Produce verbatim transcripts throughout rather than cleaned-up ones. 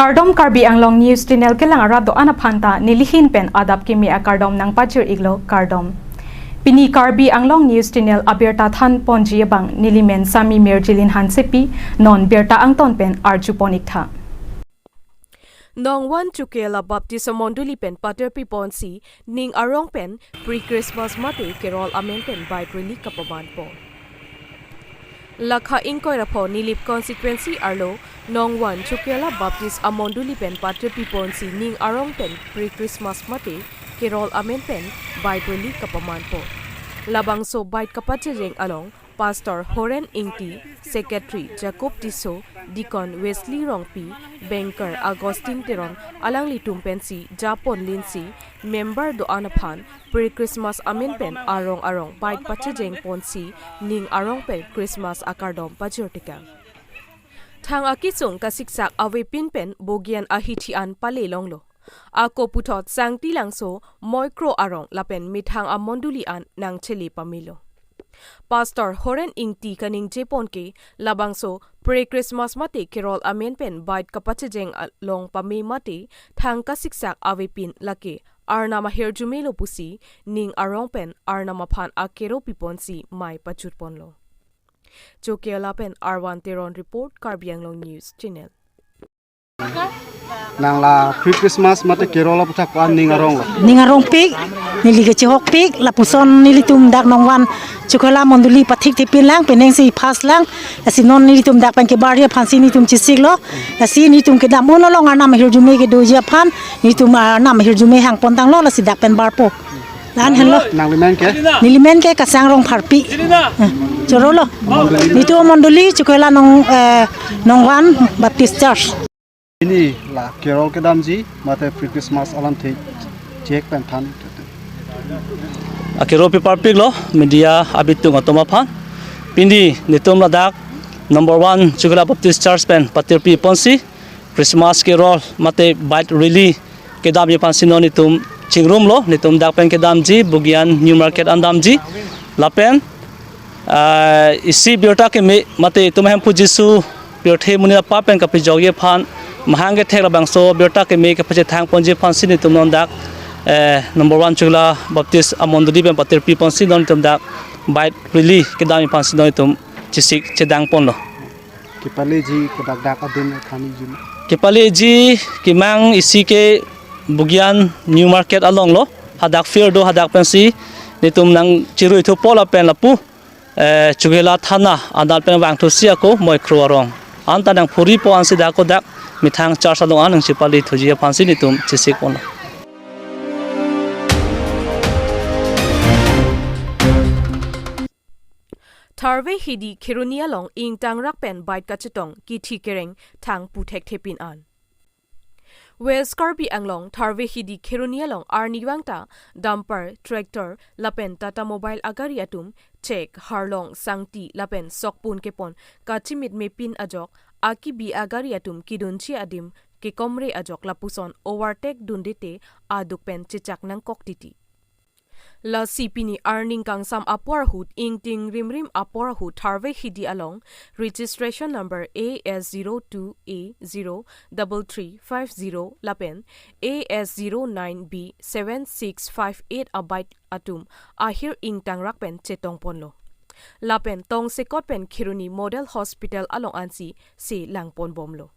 Kardom, Karbi Anglong News Channel kelang arat do-an aphan ta nelihin pen adap kimi akardom nangpajir-iklo, kardom. Pini Karbi Anglong News Channel abirta thanponji abang nelimen Sami Mirjilin Hansepi, non birta angton pen arjupon-iktha. Nongvan Chokela Baptist Mondoli pen patirpiponsi ning arong pen pre-Christmas mate carol amen pen bike rally kapamanpo. Lakha ingkoi ra pho Nilip constituency arlo Nongvan Chokela Baptist Amondoli pen patirpiponsi ning arong pen pre-Christmas mate carol amen pen bike rally kapamanpo. Labangso bike kapachejeng along Pastor Horen Ingti, Secretary Jacob Tisso, Deacon Wesley Rongpi, Banker Augustine Teron, alanglitum pensi japon linsi member do-an aphan pre-Christmas amen pen arong arong bike pachejengponsi ning arong pen Christmas akardom pajirtekang. Thang akesung kasiksak avepin pen Bogian ahithi an palelonglo. Ako puthot Sangti Langso, Moikro arong lapen methang amondoli an nangchele pamelo. Pastor Horen Ingti kaningjepon ke labangso pre-Christmas mate carol amen pen bike kapachejeng along pame mate thang kasiksak avepin lake Arnam ahirjume lo pusi ning arong pen Arnam aphan akero piponsi mei pachutponlo. Chokela pen Arvan Teron report, Karbi Anglong News Channel. Nang la pre-Christmas mate carol aputhak ko-an ning arong lo? Ning arongpik, neli kechehokpik, lapuson nelitum dak Nongvan Chokela Mondoli pathik thepin lang, penang si first lang, lasi non nelitum dak pen kebarji aphansi nelitum chesiklo, lasi nelitum kedam un along Arnam ahirjume kedoji aphan, nelitum Arnam ahirjume hangpontanglo, lasi dak pen barpo. Lan henlo. Nang limen ke? Nelimen ke Kasang Rongpharpi. Eh, chorolo. Nelitum mondoli Chokela Nong, eh, Nongvan Baptist Church. Pini la carol kedamji mate pre-Christmas alamthe chek pen than. Akero piparpiklo media abitung atum aphan. Pini nelitum ladak number one Chokela Baptist Church pen patirpiponsi Christmas carol mate bike rally kedamji aphansi non nelitum chingrumlo, nelitum dak pen kedamji Bogian New Market an damji. Lapen, ah, isi birta keme mate itum Hemphu Jisu pirthe monit apap pen kapejokji aphan mahang kethek labangso birta keme kapachethangponji aphansi nelitum non dak, eh, number one Chokela Baptist Amondoli pen patirpiponsi non nelitum dak bike rally kedamji aphansi non nelitum chesik chedangponlo. Kepaleji kodak dak adin khani jun. Kepaleji kemang isi ke Bogian New Market alonglo, hadak field do, hadak pensi nelitum nangchirui thupo lapen lapu, eh, Chokela thana anat pen vangthusi ako Moikro arong anta nangphuripo ansi dak kodak methang church along an nangchepale thuji aphansi nelitum chesikponlo. Tharve Hidi Kheroni along ingtangrak pen bike kachetong kithi kereng thang puthek thepin an. West Karbi Anglong Tharve Hidi Kheroni along arnivang ta dumper, tractor lapen Tata Mobile agari atum chek, harlong, sangti lapen sokpun kepon kachimitmepin ajok akibi agari atum kedunji adim kekomre ajok lapuson overtake dundete aduk pen chechak nangkok titi. Lasi pini arni kangsam apor ahut, ingting rimrim apor ahut Tharve Hidi along registration number A S zero two A zero double three five zero lapen A S zero nine B seven six five eight abike atum ahir ingtangrak pen chetongponlo. Lapen tongsekot pen Kheroni Model Hospital along ansi selangponbomlo.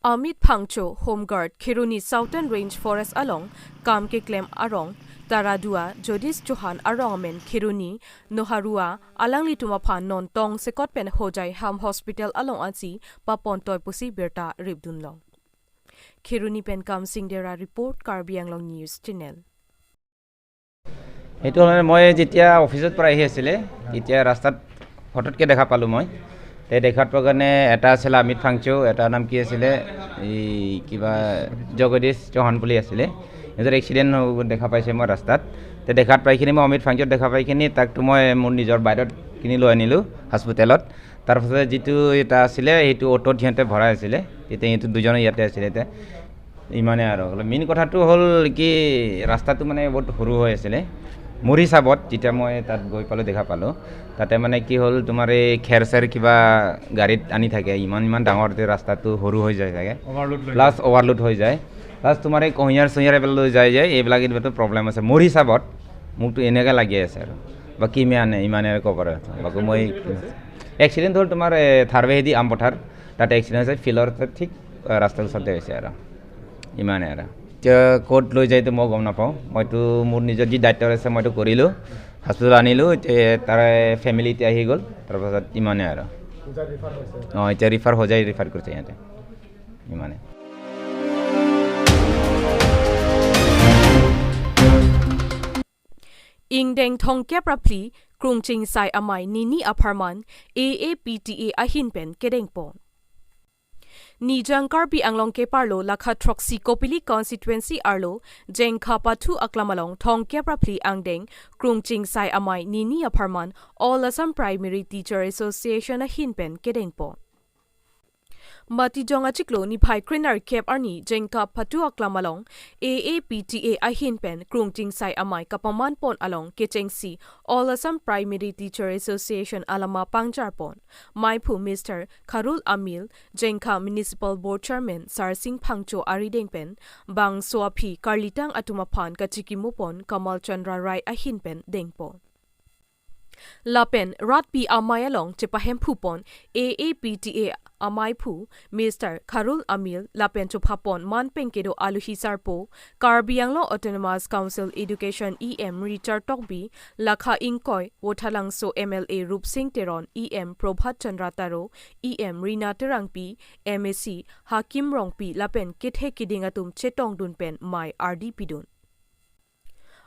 Amit Phangcho, Home Guard, Kheroni Southern Range Forest along kam keklem arong Taradua Jodish Chauhan arong amen Kheroni Noharua alanglitum aphan non tongsekot pen Hojai Ham Hospital along ansi papontoi pusi birta ripdunlong. Kheroni pen Kamsing Dera report, Karbi Anglong News Channel. সেইটো হ'ল মানে মই যেতিয়া অফিচৰ পৰা আহি আছিলে, তেতিয়া ৰাস্তাত ফটককৈ দেখা পালোঁ মই। তে দেখাৰ পৰা কাৰণে এটা আছিলে অমিত ফাংচু, এটা নাম কি আছিলে, এই কিবা জগদীশ চৌহান বুলি আছিলে। সিহঁতৰ এক্সিডেণ্ট দেখা পাইছে মই ৰাস্তাত। তে দেখাত পাইখিনি মই অমিত ফাংচুত দেখা পাইখিনি তাকতো মই মোৰ নিজৰ বাইকত কিনি লৈ আনিলোঁ হস্পিটেলত। তাৰপাছতে যিটো এটা আছিলে, সেইটো অ'টোত সিহঁতে ভৰাই আছিলে। তেতিয়া সিহঁতে দুজনে ইয়াতে আছিলে। এতিয়া ইমানে আৰু। মেইন কথাটো হ'ল কি, ৰাস্তাটো মানে বহুত সৰু হৈ আছিলে। মোৰ হিচাপত যেতিয়া মই তাত গৈ পালোঁ, দেখা পালোঁ, তাতে মানে কি হ'ল, তোমাৰ এই খেৰ চেৰ কিবা গাড়ীত আনি থাকে, ইমান ইমান ডাঙৰ যে ৰাস্তাটো সৰু হৈ যায় থাকে, অভাৰলোড লৈ প্লাছ অভাৰলোড হৈ যায়, প্লাছ তোমাৰ এই কঁহিয়াৰ চহিয়াৰ এইবিলাক লৈ যায় যে, এইবিলাক এইটো প্ৰব্লেম আছে মোৰ হিচাপত। মোকতো এনেকৈ লাগি আছে আৰু বাকী ইমানে ইমানে আৰু ক'ব পাৰোঁ। বাকী মই এক্সিডেণ্ট হ'ল তোমাৰ এই থাৰ্ভেহেদি আমপথাৰ, তাতে এক্সিডেণ্ট হৈছে, ফিল্ডৰ ঠিক ৰাস্তাৰ ওচৰতে হৈছে আৰু ইমানে আৰু। এতিয়া ক'ত লৈ যায় এইটো মই গম নাপাওঁ। মইতো মোৰ নিজৰ যি দায়িত্ব আছে মইতো কৰিলোঁ, হস্পিটেল আনিলোঁ। এতিয়া তাৰে ফেমিলি এতিয়া আহি গ'ল, তাৰপাছত ইমানে আৰু। পূজা ৰিফাৰ হৈছে? অ, এতিয়া ৰিফাৰ হৈ যায়, ৰিফাৰ কৰিছে ইয়াতে, ইমানে। Ingdeng thongkep ra phli Krungching Sai Amei Nini Apharman A A P T A ahin pen kedengpon. Nijang Karbi Anglong keparlo lakha throksi Kopili constituency arlo Jengkha Pathu Aklam along thongkep ra phli angdeng Krungching Sai Amei Nini Apharman All Assam Primary Teacher Association ahin pen kedengpon. Matijong achiklo niphai krenerkep arni Jengkha Pathu Aklam along A A P T A ahin pen Krungching Sai Amei kapamanpon along kechengsi All Assam Primary Teacher Association alama pangjarpon. Maiphu Mister Kharul Amil, Jengkha Municipal Board Chairman Sarsing Phangcho arideng pen bangso aphi karlitang atum aphan kachikimopon Kamal Chandra Rai ahin pen dengpon. Lapen ratpi amei along chepahemphupon A A P T A amaiphu Mister Kharul Amil lapen chophapon man pen kedo aluhi sarpo Karbi Anglong Autonomous Council Education E M Richard Tokbi, lakha ingkoi Vothatlangso M L A Rupsing Teron, E M Prabhat Chandra Taro, E M Rina Terangpi, M A C Hakim Rongpi lapen kethe kiding atum chetongdun pen mei ardi pidun.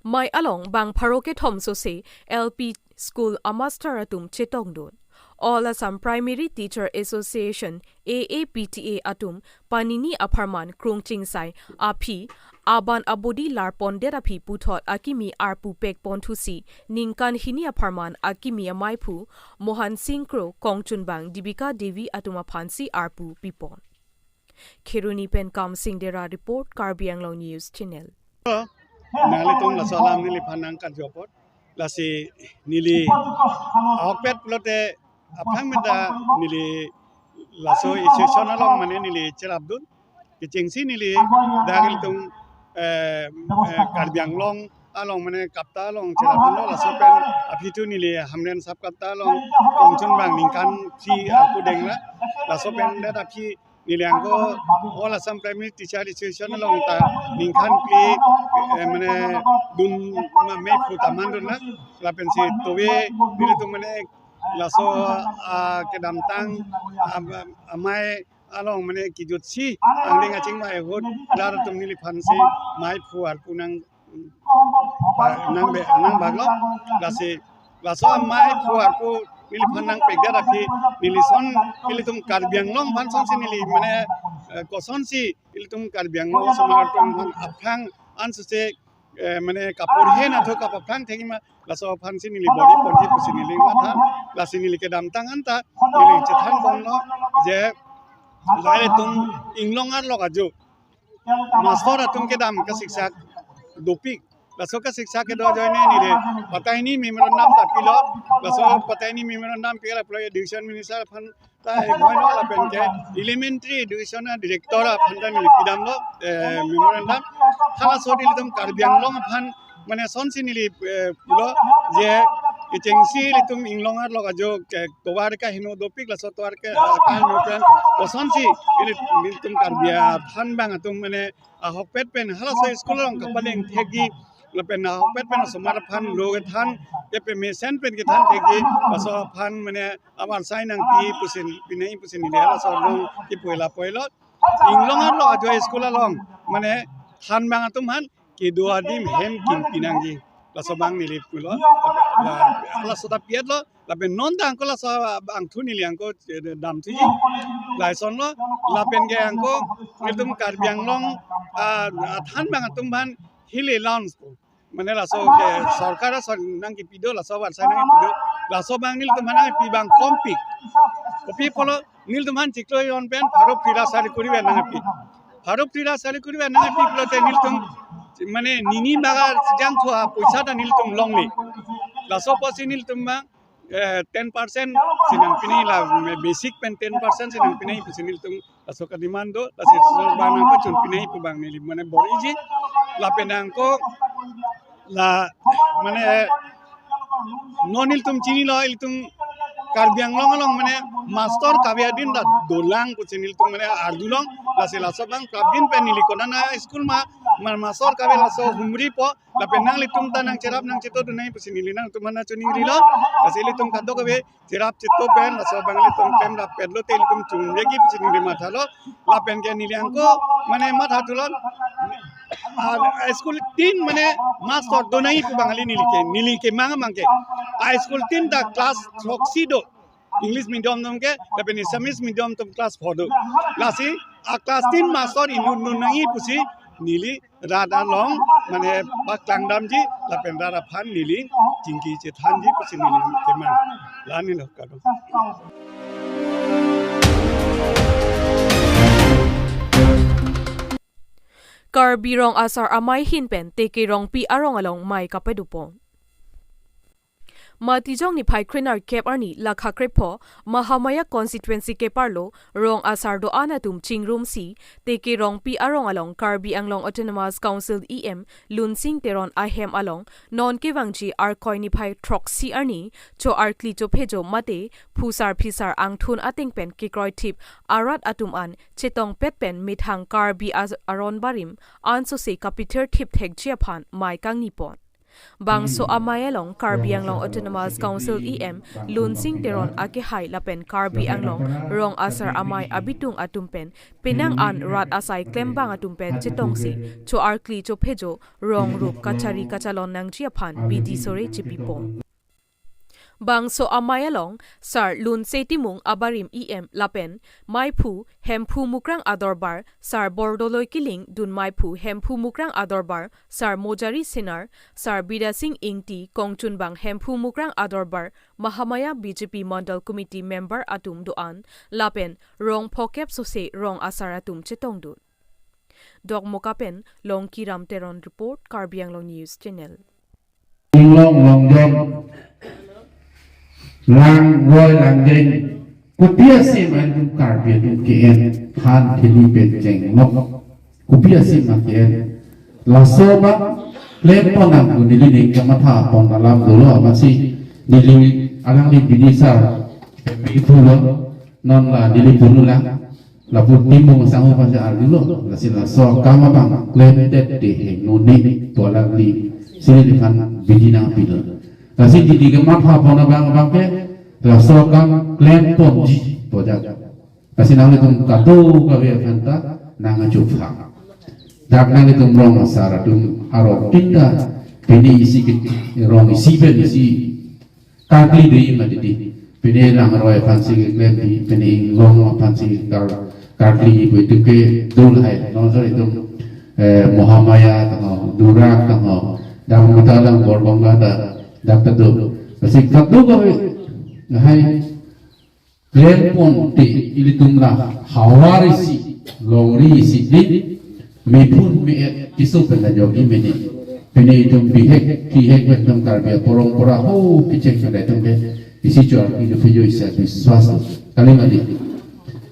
Mei along bang pharo kethom sose L P school amaster atum chetongdun. All Assam Primary Teacher Association, A A P T A atum Panini Apharman Krungching Sai aphi aban abodi larpondet aphi puthot akimi arpu pekpon thusi ningkan hini apharman akimi amaiphu Mohan Singh Kro kongchunbang Dibika Devi atum aphansi arpu pipon. Kheroni pen Kamsing Dera report, Karbi Anglong News Channel. Nanglitum laso alam neliphan nangkarju apot. Lasi neli ahokpet pulote aphrang menta neli laso association along mane neli cherapdun. Kechengsi neli dak ilitum, eh, eh, Karbi Anglong along mane KAPTA along cherapdunlo, laso pen aphi thu neli Hamren Sub KAPTA along kongchunbang ningkan phli arpu denglo. Laso pen det aphi neli angko All Assam Primary Teacher Association along ta ningkan phli, eh, mane dun ma me phu ta mandunlo. Lapensi tobe nelitum mane laso, ah, kedamtang, ah, amei along mane kejutsi angdeng achingvai ahut lar atum neliphansi mei phu arpu nang, nang be, nang baglo. Lasi laso mei phu arpu neliphan nangpekdet aphi neli son, ilitum Karbi Anglong aphan sonsi neli mane, eh, kosonsi ilitum Karbi Anglong osomar atum aphan aphrang ansose, eh, mane kaporhe na tho kapaphrang thekji ma, laso aphansi neli body body pusi neli matha. Lasi neli kedamtang anta neli chethanponlo je lahai atum inglong arlok ajo mastor atum kedam kasiksak dopik. Laso kasiksak kedo ajoine neli patai hini memorandum ta pilo. Laso patai hini memorandum pilo pulo Education Minister aphan ta, eh, moi no lapen ke elementary education a director aphan ta neli pidamlo, eh, memorandum. Halaso ilitum Karbi Anglong aphan mane sonsi neli, eh, pulo je kechengsi ilitum inglong arlok ajo ke tovar kaheno dopik, laso tovar ke, eh, kaheno pen kosonsi ili-, ilitum Karbi aphan bang atum mane ahokpet pen halaso school along kapaleng thekji lapen ahokpet pen osomar aphan lo kethan, kepamesen pen kethan thekji, laso aphan mane avarsai nangpi pusi, pinangji pusi neli halaso along kipu lapulo. Inglong arlok ajo school along mane thanbang atum aphan kedo adim hem kimpi nangji, laso abang neli pulo. La, laso ta pi-etlo, lapen non ta angko laso angthu neli angko, eh, damthuji. Lason lo, lapen ke angko ilitum Karbi Anglong, ah, ah, thanbang atum aphan hill allowance pu. Mane laso ke sorkar ason nangkipi do, laso avarsai nangkipi do, laso abang nelitum aphan nangkipi abang kompik. Kopi pulo nelitum aphan chiklo jon pen pharo phli ra sari kuri pen nangkipi. Pharo phli ra sari kuri pen nangkipi pulote nelitum mane nini baga jang thua poisa ta nelitum longle. Laso apotsi nelitum abang, eh, ten percent si nangpinai la, basic pen ten percent si nangpinai pusi nelitum laso ka-demand do, lasi laso abang nangpachun pinai pu abang neli mane bor-iji, lapen nangko la mane non nelitum chinilo, ilitum Karbi Anglong along mane mastor kave adin ta dolang pusi nelitum mane arjulong, lasi laso abang prapjin pen neli konat a-school ma, ma mastor kave laso humripo, lapen nanglitum ta nangcherap nangchetondun nangji pusi neli nangtum aphan choningrilo, lasi ilitum kadokave cherap chetong pen laso abang ilitum klem rapet lote ilitum chungregi pusi neli mathalo, lapen ke neli angko mane matha thulo, ah, school tin mane mastor do nangji pu abang kali neli ke, neli kemang abang ke. A-school tin ta class throksi do. English medium atum ke, lapen Assamese medium atum class four do. Lasi a-class tin mastor ingdundun nangji pusi neli rat along mane paklangdamji, lapen rat aphan neli chingki chethanji pusi neli kemang. La-anlo kado. Karbi Rong Asar Amei ahin pen Teke Rongpi arong along mei kapadopon. Matijong niphai krenerkep arni lakha krepho Mahamaya constituency keparlo rong asar do-an atum chingrumsi Teke Rongpi arong along Karbi Anglong Autonomous Council E M Lunsing Teron ahem along non kevangji Arkoi niphai throksi arni cho-arkli chophejo mate phusar phisar angthun ateng pen kekroithip arat atum an chetongpet pen methang Karbi as-, aron barim ansose kapithirthip thekji aphan mei kangnipon. Bangso amei along Karbi Anglong Autonomous Council E M Lunsing Teron akehai lapen Karbi Anglong Rong Asar Amei abitung atum pen penang an rat asai klembang atum pen chetongsi cho-arkli chophejo rong rup kachari kachalon nangji aphan bidi sore chepipon. Bangso amei along Sar Lunse Timung abarim E M lapen Meiphu Hemphu Mukrang adorbar Sar Bordoloi Killing dun Meiphu Hemphu Mukrang adorbar Sar Mojari Senar, Sar Bidya Sing Ingti kongchunbang Hemphu Mukrang adorbar Mahamaya B J P Mandal Committee member atum do-an lapen rong phokep sose rong asar atum chetongdun. Dokmoka pen Longki Ram Teron report, Karbi Anglong News Channel. Inglong longjong, langroi langdeng, kopi asim atum Karbi atum ke-en, than theli pen chenglok, kopi asim ma ke-en. Laso abang klempon nangkok, neli ning kamatha pon alam dolo, amatsi neli alangli bini sar, bini thulo, non la neli punulang. Lapu Timung asangho aphansi arjulo, lasi laso akam abang klemdet deheng noni pu alangli si neliphan bidi nangpilo. Lasi didi kematha pon abang abang ke laso akam klemponji pu ajat. Lasi nanglitum kadokave aphanta nang-achupha. Dak nanglitum rong asar atum arong tin ta pini isi ke rong isi pen isi karkli dei ma didi. Pini langroi aphansi klempi, pini inglong aphansi kar-, karkli pu itum ke dul hai. Non sar itum, eh, Mahamaya tangho, Durak tangho, dam mata dam Borbong ta, dak ta do. Lasi kadokave hai klempon te ilitum la havar isi, longri isi din, methun me-et keso pen ta jokji mene. Pini itum bihek, bihek pen itum Karbi aporompora ho kecheng pen itum ke isi chor, itum phejo isi biswas lo. Kali mati.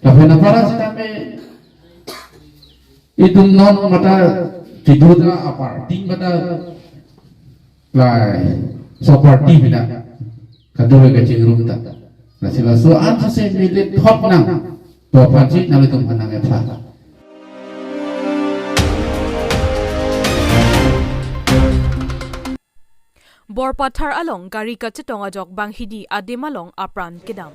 Lapen apara sitame itum non mata tiduta aparty mata lai so party bina kadokave kachingrum ta. Lasi laso ansose methot nang pu aphansi nanglitum aphan nang-epha. Borpathar along gari kachetong ajok banghini adim along apran kedam.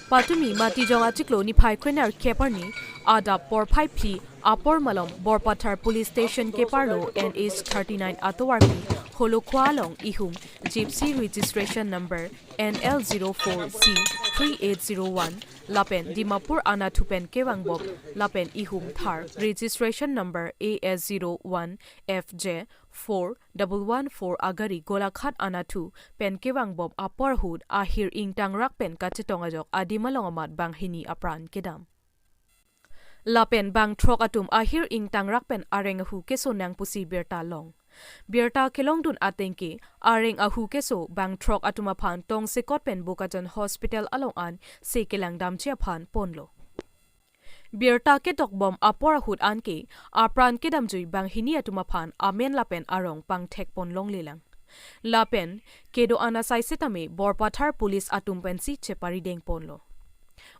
Patumi Matijong achiklo niphai krenerkep arni adap porphai phli apor malom Borpathar Police Station keparlo N H thirty-nine atovarpi Holokhua along ihum Gypsy registration number N L zero four C three eight zero one lapen Dimapur anatthu pen kevangbom lapen ihum Thar registration number A S zero one F J four double one four agari Golaghat anatthu pen kevangbom apor ahut ahir ingtangrak pen kachetong ajok adim along amat banghini apran kedam. Lapen bang throk atum ahir ingtangrak pen areng ahu keso nang pusi birta long. Birta kelongdun ateng ke areng ahu keso bang throk atum aphan tongsekot pen Bokajan Hospital along an se kelang damji aphan ponlo. Birta kedok bom apor ahut anke apran kedamjui banghini atum aphan amen lapen arong pangthek pon longlelang. Lapen kedo-an asai setame Borpathar police atum pensi cheparideng ponlo.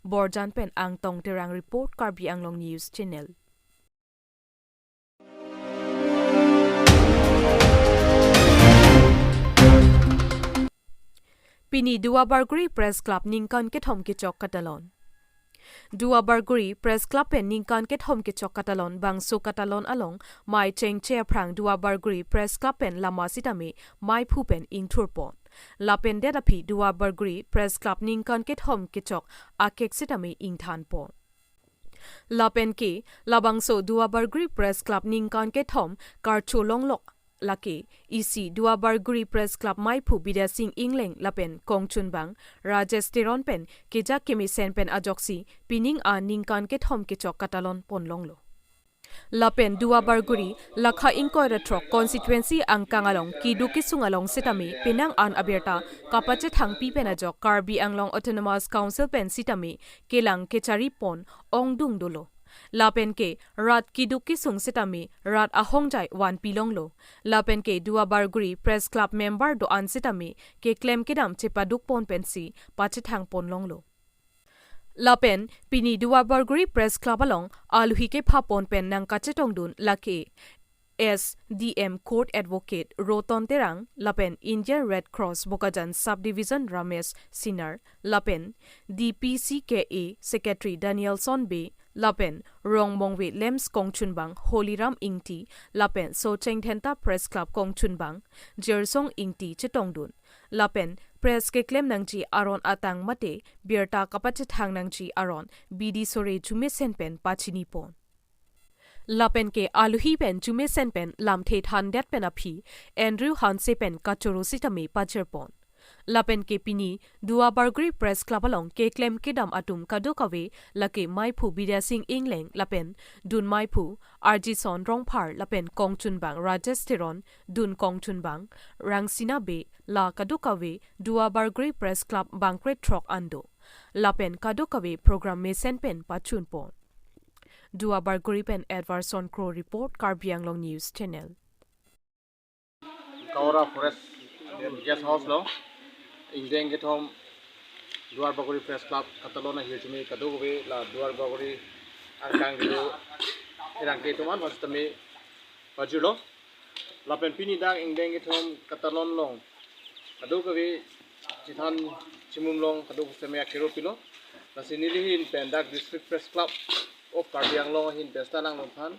Borjan pen Angtong Terang report, Karbi Anglong News Channel. Pini Duarbagori Press Club ningkan kethom kechok katalon. Duarbagori Press Club pen ningkan kethom kechok katalon bangso katalon along mei chengche aphrang Duarbagori Press Club pen lama sitame meiphu pen ingthur pon. Lapen det aphi Duarbagori Press Club ningkan kethom kechok akek sitame ingthan pon. Lapen ke labangso Duarbagori Press Club ningkan kethom karcho longlok lake isi Duarbagori Press Club meiphu Bidya Sing Engleng lapen kongchunbang Rajesh Teron pen kejak kemesen pen ajoksi pining an ningkan kethom kechok katalon pon longlo. Lapen Duarbagori lakha ingkoi ra throk constituency angkang along keduk kesung along sitame penang an abirta kapachethangpi pen ajok Karbi Anglong Autonomous Council pen sitame kelang kechari pon ongdung dolo. Lapen ke rat keduk kesung sitame rat ahongjai vanpi longlo. Lapen ke Duarbagori Press Club member do-an sitame keklem kedam chepaduk pon pensi pachethang pon longlo. Lapen pini Duarbagori Press Club along alohi kepha pon pen nangkachetongdun lake S D M Court Advocate Roton Terang, lapen Indian Red Cross Bokajan Subdivision Ramesh Sinar, lapen D P C K A Secretary Danielson Bey, lapen Rongmongve Lamps kongchunbang Holiram Ingti, lapen Socheng Dhenta Press Club kongchunbang Jersong Ingti chetongdun. Lapen press keklem nangji aron atang mate birta kapachethang nangji aron bidi sore jumesen pen pachini pon. Lapen ke alohi pen jumesen pen lamthe thandet pen aphi Andrew Hanse pen kachoro sitame pajir pon. Lapen ke pini Duarbagori Press Club along keklem kedam atum kadokave lake meiphu Bidya Sing Engleng lapen dun meiphu Arjison Rongphar lapen kongchunbang Rajesh Teron, dun kongchunbang Rangsina Bey, la kadokave Duarbagori Press Club bangkre throk an do. Lapen kadokave program mesen pen pachun pon. Duarbagori pen Edwardson Kro report, Karbi Anglong News Channel. Kaura Forest Guest House along ingdeng kethom Duarbagori Press Club katalon ahirjume kadokave la Duarbagori angkang kedo pherangke atum an aphan sitame pajirlo. Lapen pini dak ingdeng kethom katalon along kadokave chethan chimum along kadokave sitame akero pilo. Lasi neli ahin pen dak District Press Club of Karbi Anglong ahin pen seta nangliphan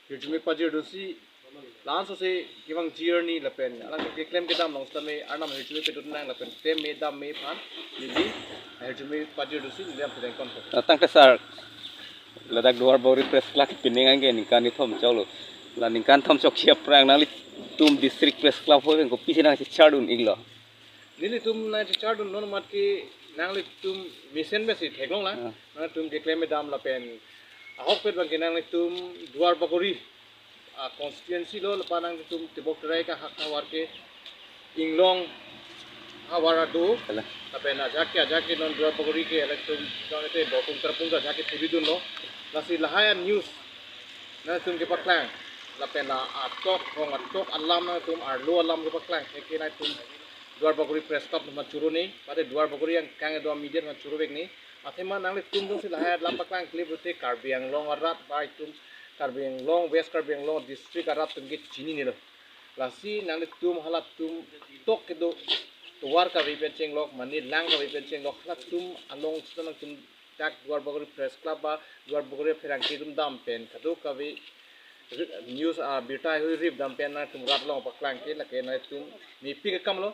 hirjume pajirdunsi, la-an sose kevang journey lapen alangli keklem kedam along sitame Arnam ahirjume pedun nang lapen klem me dam me aphan neli ahirjume pajirdunsi neli apideng kon. Ah, tangte sir, ladak Duarbagori Press Club pining anke ningkan kethom choklo. La ningkan kethom chokche aphrang nanglitum District Press Club ahoi pen kopisi nangchechardun iklo? Nelitum nangchechardun non mat ke nanglitum mesen pensi theklonglang. Ah. Nangtum keklem me dam lapen ahokpet abang ke nanglitum Duarbagori, ah, constituency lo, lapen nangtum tebok terai kahak havar ke inglong havar ado. Kalang. Lapen ajahak ke, ajahak ke non Duarbagori ke electoral zone te Borpung Tarpung ajahak ke puri dunlo. Lasi lahai a-news nangtum kepaklang. Lapen la atok, rong atok alam nangtum arlo alam kepaklang. Ke nangtum Duarbagori Press Club atum choro ne, mate Duarbagori angkang kedo media atum choro vek ne. Athema nanglitum jongsi lahai alam paklang kle pulote Karbi Anglong arat ba itum Karbi Anglong, West Karbi Anglong District arat atum ke chinine lo. Lasi nanglitum halatum tok kedo tovar kave pen chenglok, mane lang kave pen chenglok, halatum along sita nangtum dak Duarbagori Press Club ba Duarbagori pherangke atum dam pen kadokave ri-, news, ah, birta ahoi rip dam pen nangtum rat along paklang ke lake nangtum mepik akam lo.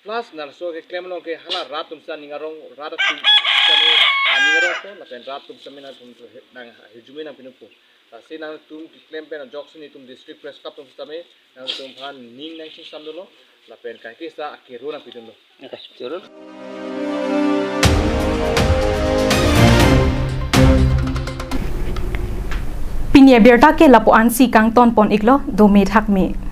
Plus nangso keklem along ke hala rat atum sita ning arong, rat atum sitame aning arong po, lapen rat atum sitame nangtum nang hirjume nangpinpo. Lasi nangtum keklem pen ajoksi nelitum District Press Club atum sitame nangtum aphan ning nangchingsam dunlo, lapen kaike sita akero nangpidunlo. Okay, choro. Pini abirta ke lapu-an si kangton pon iklo, dome thakme.